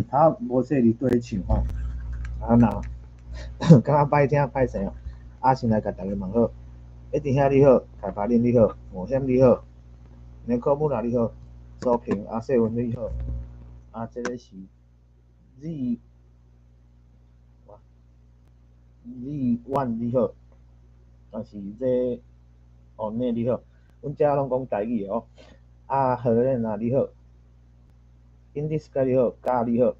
頭無細膩綴咧唱吼，啊若感覺歹聽歹勢哦，啊先來共逐家問好，一直兄你好，凱柏林你好，吳險你好，尼可姆拉你好，蘇平阿細文你好，啊這个是 Z Z one 你好，啊是 Z 哦內你好，阮遮攏講台語的哦，啊何蓮啊你好，Indiska 你好，嘉你好，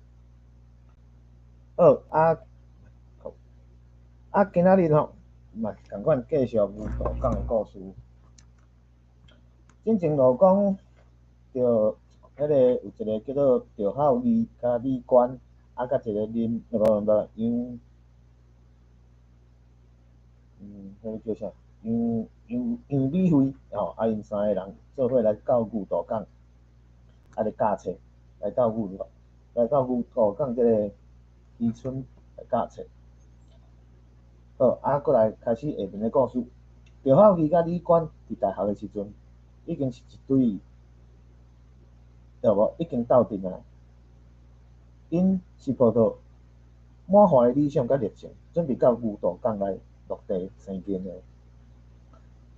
好啊。啊，今仔日吼嘛仝款繼續牛渡港的故事。進前就講著彼个有一个叫做趙孝義佮李關，啊，佮一个林，無無楊，彼个叫啥？楊美惠吼，啊，𪜶三个人做伙來到牛渡港，啊咧教冊，來到牛渡港這个漁村來教冊。好，啊，閣來開始下面的故事。趙孝義佮李關佇大學的時陣，已經是一對，對無？已經鬥陣啊。𪜶是抱著滿懷理想佮熱情，準備到牛渡港來落地生根的。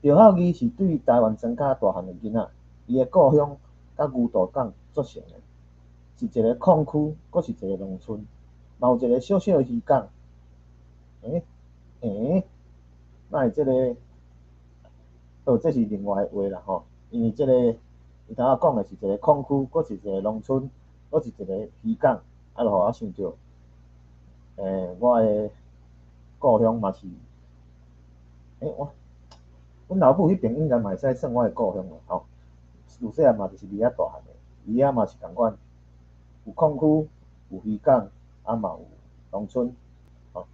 趙孝義是對台灣莊跤大漢的囡仔，伊的故鄉佮牛渡港足像的，是一個礦區，閣是一個農村，嘛有一個小小的漁港。欸欸，哪會這个？哦，這是另外的話啦吼，因為這個伊頭仔講的是一個礦區，閣是一個農村，閣是一個漁港，啊，就予我想著，我的故鄉嘛是，欸，我，阮老母彼爿應該嘛會使算我的故鄉啦吼。自細漢嘛就是佇遐大漢的，伊遐嘛是仝款，有礦區，有漁港，啊嘛有農村，吼。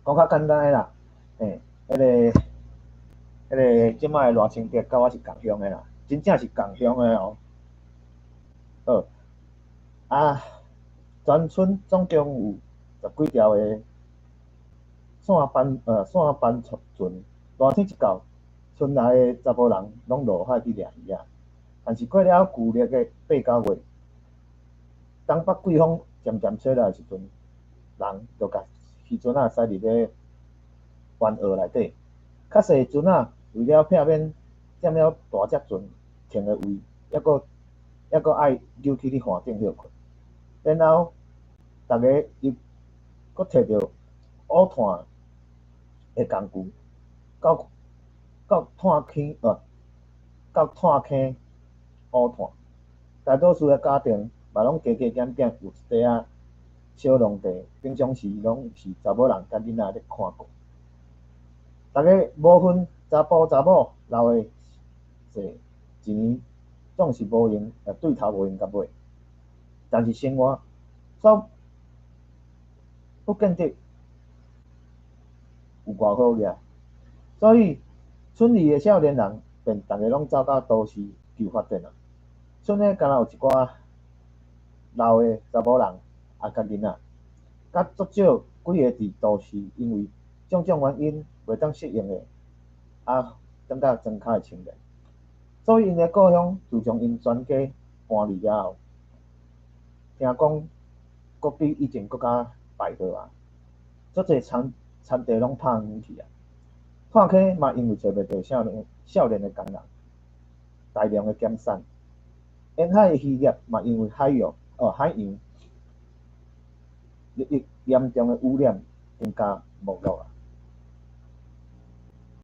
講較簡單的啦，欸，彼个這擺的賴清德佮我是仝鄉的啦，真正是仝鄉的哦。好，啊，全村總共有十幾條的線帆船，熱天一到，村內的查埔人攏落海去掠魚仔。但是過了舊曆的八九月，東北季風漸漸吹來的時陣，人就共漁船仔駛入咧灣澳內底。較細船仔為了避免佔了大隻船停的位，猶閣愛扭去咧岸頂歇睏。然後，逐家又閣提著烏炭的工具，到炭坑烏炭。大多數的家庭嘛攏加加減減有一塊仔小農地，平常時攏是查某人佮囡仔咧看顧。逐家無分查埔查某，老的細，一年總是無閒，對頭無閒共買。但是生活煞不見得有偌好額，所以村裡的少年人便逐家攏走到都市求發展啊。村裡敢若有一寡老的查某人啊，佮囡仔，佮足少幾个佇都市因為種種原因袂當適應的，啊，轉到莊跤的青年。所以𪜶的故鄉自從𪜶全家搬離了後，聽講閣比以前閣較敗落啊，足濟田地攏拍荒去啊。炭坑嘛因為揣袂著少年的工人，大量的減產。沿海的漁業嘛因為海洋日益嚴重的污染，更加沒落啊。